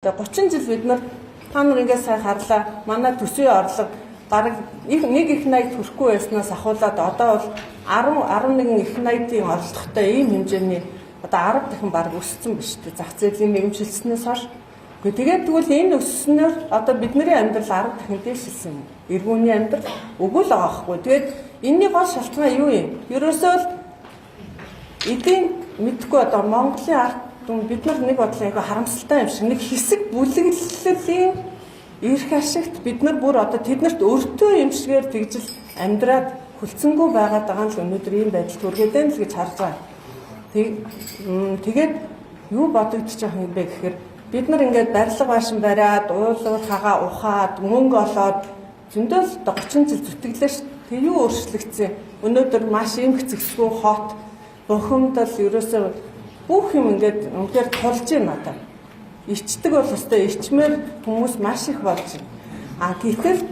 30 жил бид нар, та нар ингээд сайн харлаа. Манай төсвийн орлого бараг нэг их 80 хүрэхгүй байснаас ахуулаад одоо бол 10 11 их 80-ийн орлоготой ийм хэмжээний одоо 10 дахин бараг өссөн биш үү? Зах зээлийн нийгэмшилснээс хойш. Гэхдээ тэгээд тэгвэл энэ өсснөөр одоо бидний амьдрал 10 дахин дээшилсэн юм. Эргүүний амьдрал үгүй л байгаа хгүй. Тэгээд энэний гол шалтгаан юу юм? Ерөөсөө л эдийн мэдгүй одоо Монголын ард түмэн бид нар нэг бодлоо айгүй харамсалтай юм шиг нэг хэсэг бүлэглэлийн эрх ашигт бид нар бүр одоо тэднэрт өртөө юм шигээр тэгжил амьдраад хүлцэнгүй байгаад байгаа нь л өнөөдөр ийм байдалд хүргээд байна л гэж харж байгаа. Тэгээд юу бодогдчих юм бэ гэхээр бид нар ингээд барилга байшин бариад, уулуур хагаа ухаад, мөнгө олоод зөндөө л 30 жил зүтгэлээ ш. Тэг юу өөрчлөгдсөн? Өнөөдөр маш эмх зэгсгүй хот, бухимдал, ерөөсөө бүх юм ингээд үнэхээр тулж байна одоо. Ичдэг бол өстой ичмээр хүмүүс маш их болж байна. А гэтэл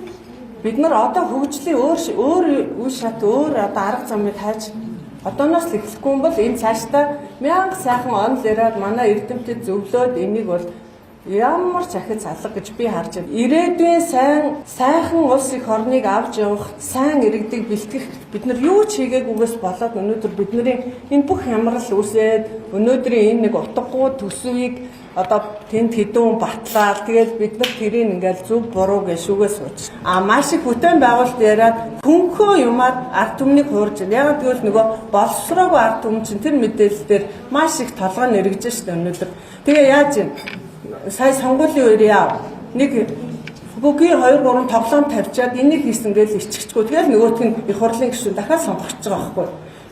бид нар одоо хөгжлийн өөр өөр үе шат, өөр одоо арга замыг хайж одооноос л эхлэхгүй юм бол энэ цаашдаа мянга сайхан онол яриад манай эрдэмтэд зөвлөөд энийг бол ямар ч ахиц алга гэж би харж байна. Ирээдүйн сайн сайхан улс эх орныг авч явах, сайн иргэдийг бэлтгэх бид нар юу ч хийгээгүйгээс болоод өнөөдөр бидний энэ бүх хямрал үүсээд, өнөөдрийн энэ нэг утгагүй төсвийг одоо тэнд хэдэн батлаад, тэгээд бид нар тэрийг ингээл зөв буруу гэж шүүгээ сууж. А маш их бүтээн байгуулалт яриад хөнхөө юмар ард түмнийг хуурж байна. Яг тэгвэл нөгөө боловсроогүй ард түмэн чинь тэр мэдээлэл дээр маш их толгой нэргэж штэ өнөөдөр. Тэгээ яаж юм? Сая сонгуулийн үеэр яав? Нэг бүгийн 2 3 тоглоом тавьчаад энийг хийсэн гэж иччихгүй. Тэгэл нөгөөх нь их хурлын гишүүн дахиад сонгогдож байгаа байхгүй.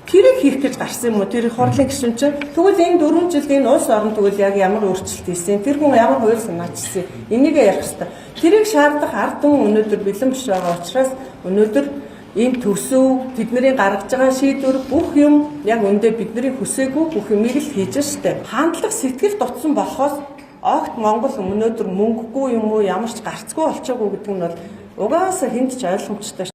Тэрийг хийх гэж гарсан юм уу? Тэр их хурлын гишүүн чинь тэгвэл энэ 4 жилд энэ улс орон тэгвэл яг ямар өөрчлөлт хийсэн? Тэр хүн ямар хууль санаачилсан? Энийг ярих хэрэгтэй. Тэрийг шаардах ард түмэн өнөөдөр бэлэн биш байгаа учраас өнөөдөр энэ төсөв, тэдний гаргаж байгаа шийдвэр, бүх юм яг үндэ бидний хүсээгүй бүх юмыг л хийж штэ. Хандлага, сэтгэл дутсан болохоос огт Монгол өнөөдөр мөнгөгүй юм уу, ямар ч гарцгүй болчихоогүй гэдэг нь бол угаасаа хүнд ч ойлгомжтой.